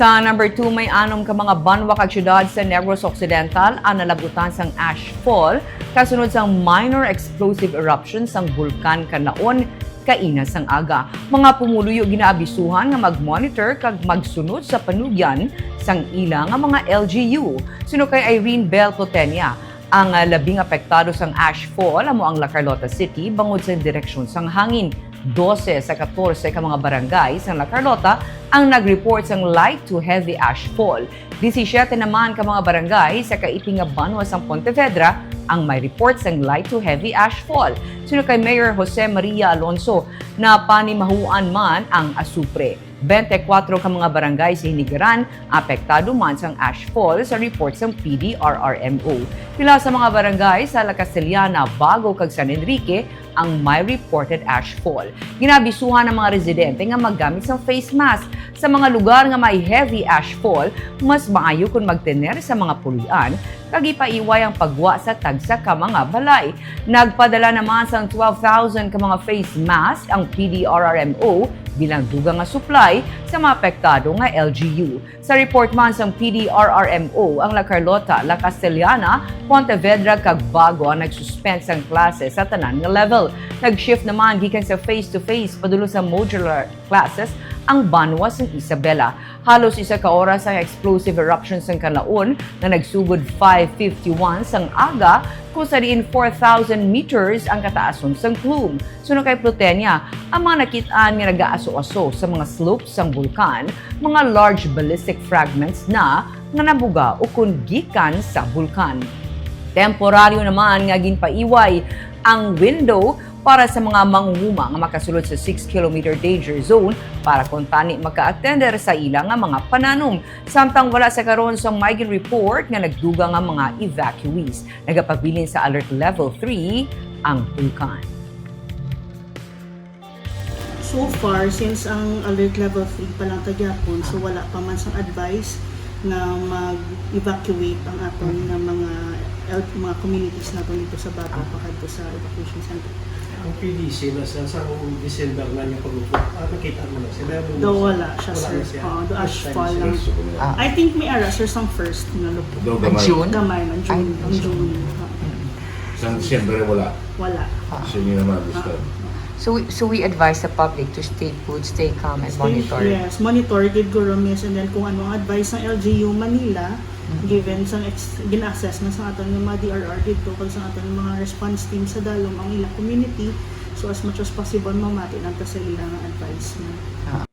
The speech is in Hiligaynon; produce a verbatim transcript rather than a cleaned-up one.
Sa number two, may anom ka mga banwa kag syudad sa Negros Occidental ang nalabutan sang ash fall kasunod sang minor explosive eruption sang Bulkan Kanlaon kaina sang aga. Mga pumuluyo ginaabisuhan nga mag-monitor kag magsunod sa panugyan sang ila nga mga L G U. Suno kay Irene Bell Potenia, ang, ah, labing apektado sang ash fall amo ang La Carlota City bangod sa direksyon sang hangin. Dose sa katorse ka mga barangay sang La Carlota ang nag-report sang light to heavy ash fall. Disisiete naman ka mga barangay sa kaiti nga banwa sang Pontevedra ang may report sang light to heavy ash fall. Suno kay Mayor Jose Maria Alonso, napanimahuan man ang asupre. Bente kuwatro ka mga barangay sa Hinigaran apektado man sang ash fall sa report sang P D R R M O. Pila sa mga barangay sa La Castellana, Bago, kag San Enrique ang may reported ash fall. Ginabisuhan ang mga residente nga maggamit sang face mask sa mga lugar nga may heavy ash fall. Mas maayo kon magtener sa mga puloy-an kag ipaiway ang pagwa sa tagsa ka mga balay. Nagpadala naman sang twelve thousand ka mga face mask ang P D R R M O bilang dugang nga supply sa mga apektado nga L G U. Sa report man sang P D R R M O, ang La Carlota, La Castellana, Pontevedra, kag Bago ang nag-suspend sang klase sa tanan nga level. Nag-shift naman gikan sa face-to-face padulong sa modular classes ang banwa sang Isabela. Halos isa ka oras ang explosive eruption sang Kanlaon nga nagsugod five fifty-one sang aga, kung sa diin four thousand meters ang kataason sang plume. Suno kay Plutenia, ang mga nakit-an nga nagaaso-aso sa mga slopes sang bulkan, mga large ballistic fragments na nga nabuga ukon gikan sa bulkan. Temporaryo naman nga ginpaiway ang window para sa mga mangunguma nga makasulod sa six kilometer danger zone para kuntani maka-attender sa ila nga mga pananom. Samtang wala sa karon sang may gin-report nga nagdugang nga mga evacuees. Nagapabilin sa Alert Level three ang bulkan. So far, since ang alert level three pa lang ta gyapon, so wala pa man sang advice nga mag-evacuate ang aton nga mga el-, mga communities naton dito sa Bago pakadto sa evacuation center. Ang P D C na sa, sa December na niya pag-upot, ah, nakita mo na sila? Do wala siya, sir. Oo, do ashfall lang. Ah, I think may ara, sir, sang first nga lupot. Do Ang gamay. June? Gamay man, June. Ay, Ang June. Sa December wala. Wala. Kasi hindi naman understand. So we, so we advise the public to stay put, stay calm, and Stay- monitor. Yes, monitor gid guro, miss. And then kung ano ang advice ng L G U Manila, Mm. given sa ex- gin-assess na sa aton nga mga D R R dito kag sa aton nga mga response team sa Dalom ang ilang community, so as much as possible mamati lang ta sa ilang advice na.